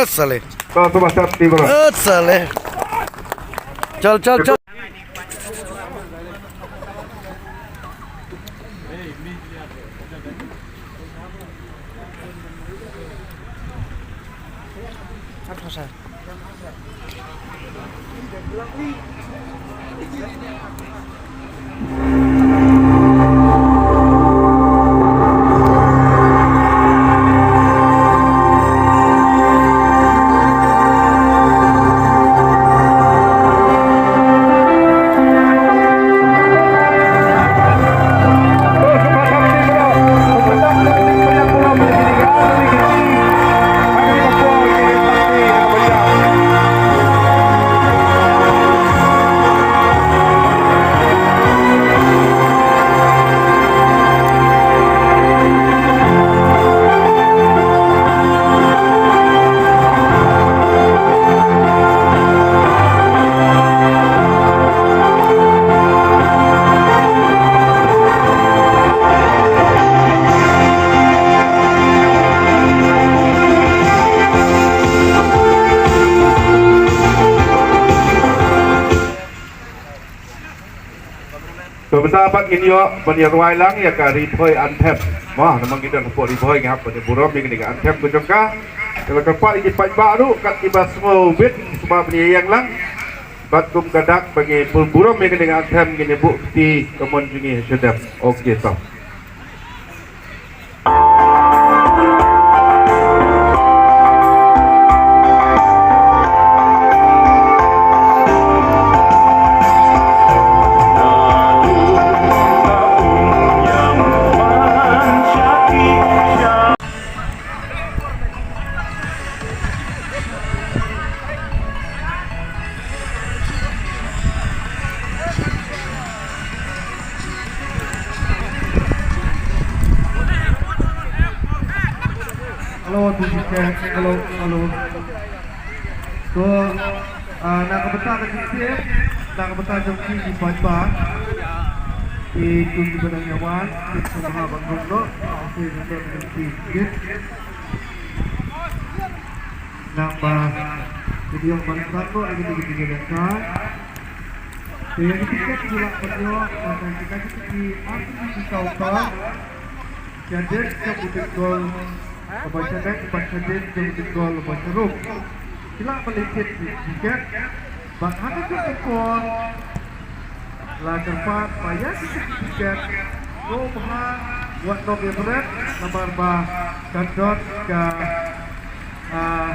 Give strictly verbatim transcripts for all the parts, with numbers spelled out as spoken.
Sale. Sale. Chal, chal, chal. Te mynta pat ngin ïoh ban ïa rwai lang ïa ka Ri Bhoi Anthem. Mo, namar ngi don hapoh Ri Bhoi ngi hap ban ïa burom ïa kane ka anthem ka jong ka. Te la kyrpad ïa ki paidbah ruh kat kiba sngew bit sngewbha ban ïa ïeng lang. Bad kum ka dak ba ngi burom ïa kane ka anthem ngin ïa buh kti ka mon jong ngi ha shadem. Okay, to. Hello, two G check. Hello, hello. So, ah, na ka bynta ka jingtip, na ka bynta jong ki, ki paidbah, ki, ki, kiba dang ïa wan, ki sngewbha ban rung noh, ki, ki, ki, ki, ki. Nangba, ki dei ban sangeh ïa kine ki jingïalehkai. Te ïa ki tiket ki lah ban ïoh, ban ïa ki, ki, ki, ki, ki counter. Shadien jong u Dengkol, kaba shadien, bad shadien jong u Dengkol, kaba sharum. Ki lah ban leit thied ïa ki tiket. Bad ha kajuh ka por, la kyrpad ba ïa ki tiket, ko bha wat nang ïa bret, namar ba ka don ka, ah,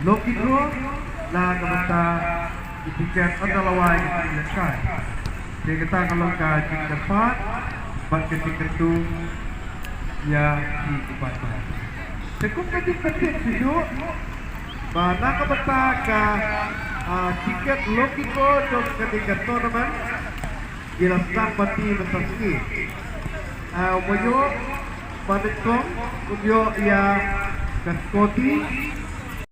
lucky draw, na ka bynta ki tiket ynda la wai ki tiket kai. Te kata ka long ka jingkyrpad bad ka jingkyntu ïa ki paidbah. Te kum ka jingpyntip shuh shuh ba na ka bynta ka, ah, tiket lucky draw jong kane ka tournament, ki la sdang bati mynta sngi. Ah, u Maïoh Manik Kong un ïoh ïa ka scooty,